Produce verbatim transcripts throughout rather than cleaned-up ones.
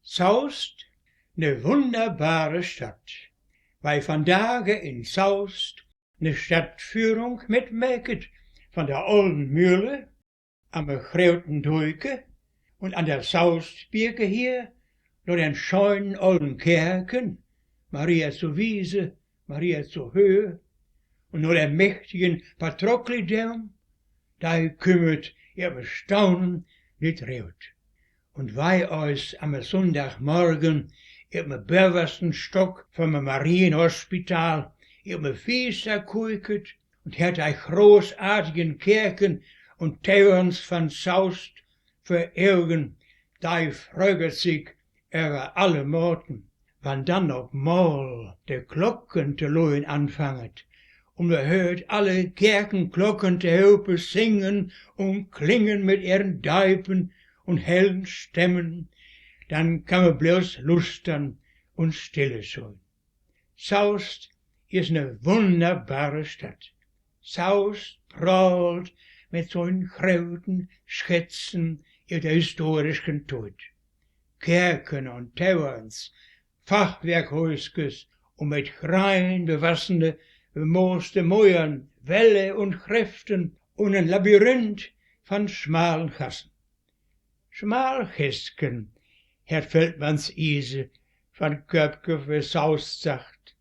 Saust, ne wunnerbare Stadt. Wei vandage in Saust ne Stadtführung mitmäket von der ollen Mühle, am groten Duike un an der Saustbieke hier, no den schönen ollen Kerken, Maria zu Wiese, Maria zu Höhe, un no den mächtigen Patroklideum, dei kümmet ehr Bestaunen nit rut. Un wei eis am Sunndagmorgen ehr me böversten Stock von me Marienhospital ehr me Fiester kuiket un hett dei großartigen Kerken un Teuerns von Saust vör Ogen, dei fröget sik över alle Maten. Wann dann op mal de Klocken to luien anfanget, un me höört alle Kerkenklocken tohope singen un klingen mit ehren deipen un hellen Stemmen, dann kann me bloß lustern un stille sien. Saust is ne wunnerbare Stadt. Saust prahlt mit so'n groten Schätzen ut de historischen Tiet. Kerken un Teuerns, Fachwerkhäuskes un mit Grein bewassene, bemooste Muern, Wälle un Greften un en Labyrinth von smalen Gassen. Smal Gäsken, hett Veltmanns Ise von Köpke för Saust saggt.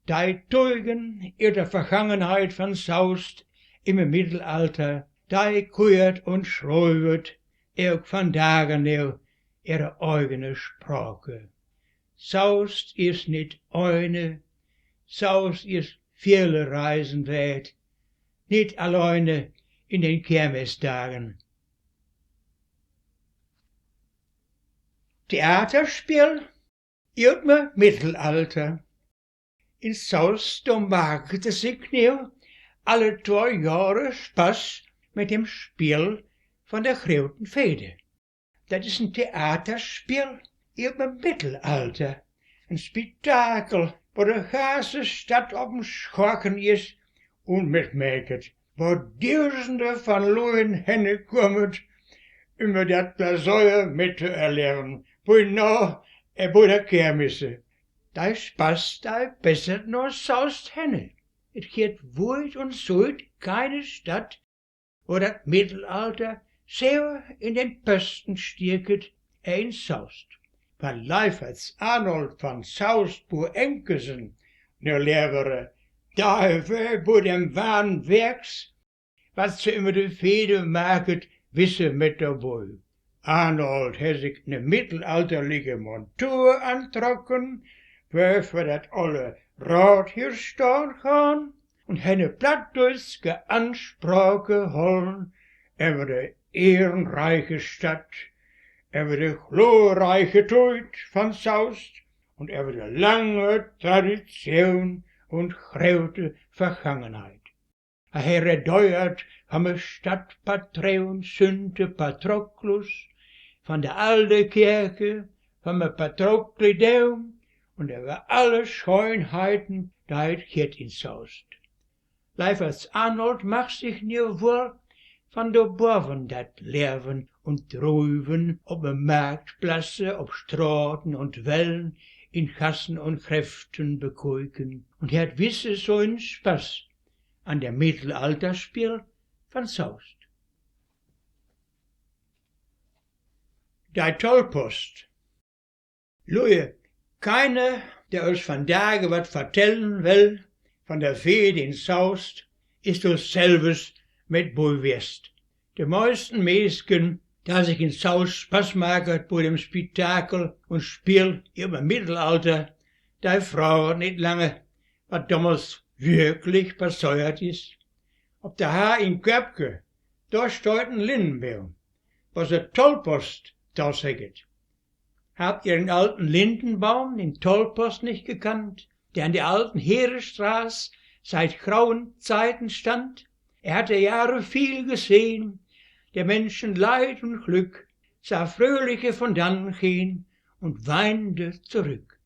Dei Teugen ut de Vergangenheit von Saust inne Middelalter, dei küert un schrövet ok vandage no ehre eigene Sprake. Saust is nit eine, Saust is vele Reisen weert, nit alleine in den Kermesdagen. Theaterspill ut me Middelalter. In Saust, do maket sik nu alle twee Johre Spaß mit dem Spill von de groten Fehde. Dat is en Theaterspill ut me Middelalter. En Spektakel, wo de ganze Stadt op en Schocken is un mitmaket, wo Dusende von Lüe henne kummet, üm dat Pläseer mit to erleven, bi na-, äh, bi de Kermisse. De Spaß, de besset na Saust henne. Et giet wiet un suit keine Stadt, wo dat Middelalter so in den Pösten stieket, as in Saust. Wann Leiferts Arnold von Saust bi Enkesen nu levere, de wöör bi dem Wahn wegs, wat se ümmer de Fehde maket, wisse mit dorbi. Arnold hett sik ne middelalterliche Montur antrocken, wöör vör dat olle Raathuus stahn gahn un hett ne plattdüütske Ansprake hollen över de ehrenreiche Stadt, över de glorreiche Tiet von Saust un över de lange Tradition un grote Vergangenheit. He redeert von de Stadtpatroon Sünte Patroklos, von de alde Kerke, von de Patroklideum un över alle Schönheiten, de et giet in Saust. Leiferts Arnold mag sik nu woll von dor boven dat Leven un Dröven op de Marktplasse, op Straten un Wellen, in Gassen un Greften bekuiken un hett wisse so'n Spaß an dat Middelalterspill von Saust. De Tollpost. Lüe, keine, de us vandage wat vertellen well von de Fehde in Saust, is dor selvs mit bi west. De meisten Mensken, de sik in Saust Spaß maket bi dem Spektakel un Spill ut dat Middelalter, de fraagt nit lange, wat domals wirklich passeert is. Op de Haar in Köpke, dor steiht en Linnenboom, wo se Tollpost to segget. Habt ihr den alten Lindenbaum, den Tollpost, nicht gekannt, der an der alten Heeresstraß seit grauen Zeiten stand? Er hatte Jahre viel gesehen, der Menschen Leid und Glück, sah Fröhliche von dannen gehen und weinende zurück.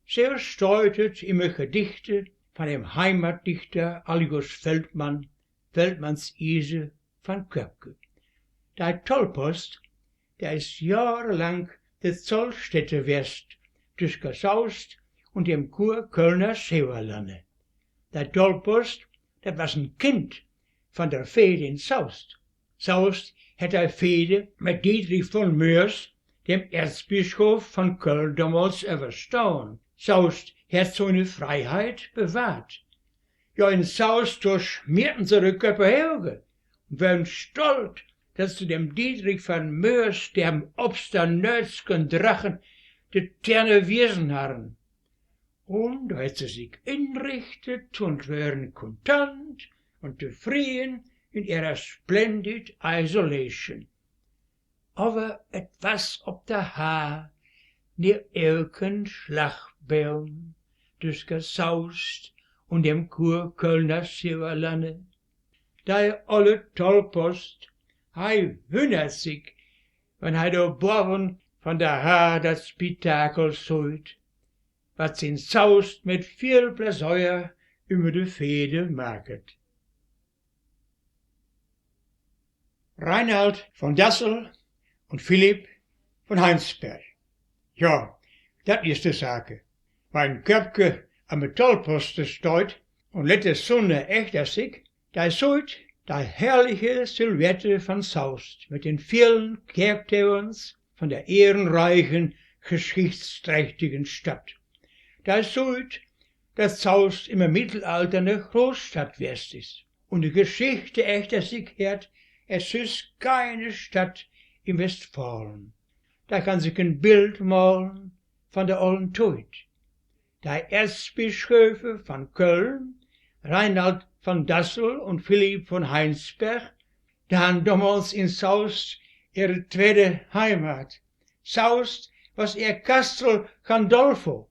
So steiht et in de Gedichte von dem Heimatdichter Alois Veltmann, Veltmanns Ise von Köpke. De Tollpost, de is johrelang de Zollstätte west tüsken Saust un dem Kurkölner Schäverlanne. De Tolpost, dat was en Kind van der Fehde in Saust. Saust hett de Fehde mit Diedrich von Moers, dem Erzbischoof von Köln domals, överstahn. Saust hett siene Freiheit bewahrt. Ja, in Saust, dor smeten se de Köppe höge un weren stolt, dat se dem Diedrich von Moers, dem obsternöötsken Drachen, de Tähne wiesen harren. Un do hett se sik inrichtet un weren kontent un tofreen in ehre splendid isolation. Aver et was op de Haar ne elken Slagboom tüsken Saust un dem Kurkölner Schäverlanne. De olle Tolpost, he wunnert sik, wenn he dor baven van de Haar dat Spektakel süht, wat se in Saust mit veel Pläseer ümme de Fehde maket. Reinald von Dassel un Philipp von Heinsberg. Ja, dat is de Sake. Mien Köppke an de Tolpost steiht un lett de Sunne achter sik, de süht de herrliche Silhouette von Saust mit den velen Kerktorens von de ehrenreichen, geschichtsträchtigen Stadt. De süht, dat Saust in't Middelalter ne Grootstadt west is un de Geschichte achter sik hett, as süss keine Stadt in Westfalen. De kann sik en Bild malen van de ollen Tiet. De Erzbischöfe von Köln, Reinald von Dassel un Philipp von Heinsberg, de harrn domals in Saust ehre tweede Heimat. Saust was ehr Castel Gandolfo.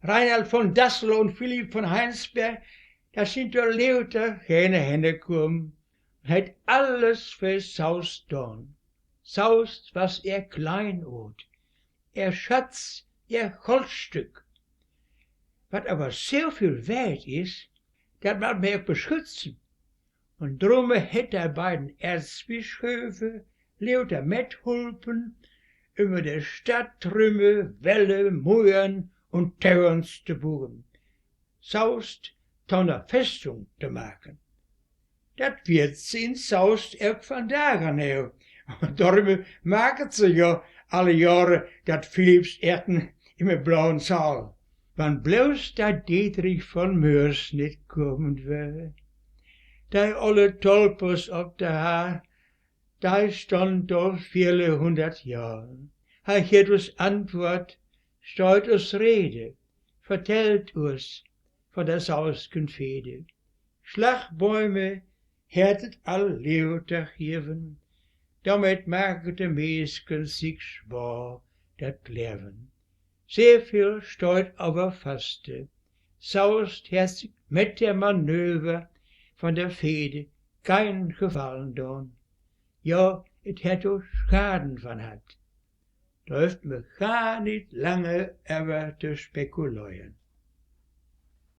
Reinald von Dassel un Philipp von Heinsberg, dat sünd dor luter gene henkamen un hett alles för Saust daan. Saust was ehr Kleenoort, ehr Schatz, ehr Goldstück. Wat aver so veel weert is, dat mutt me ok beschützen. Un drumme hett de beiden Erzbischöfe luter methulpen, ümme de Stadt rümme Wälle, Muern un Torens to buen, Saust to 'ne Festung to maken. Dat wiert se in Saust ok vandage no. Dorümme maket se jo alle Johre dat Philippseten in 'n blauen Saal. Wann bloots dat Diedrich von Moers nit kamen weer. De olle Tolpost op de Haar, de stund dor vele hunnert Johr. He gett us Antwoort, steiht us Rede, vertellt us von de Saustken Fehde. Slagbäume hett et al luter geven, dormit maket de Mensken sik swoor dat Leven. Sehr veel steiht aver faste: Saust hett sik mit de Manöver von de Fehde kein Gefallen daan. Ja, et hett ok Schaden von hatt. Dor höfft me gar nit lange över to spekuleren.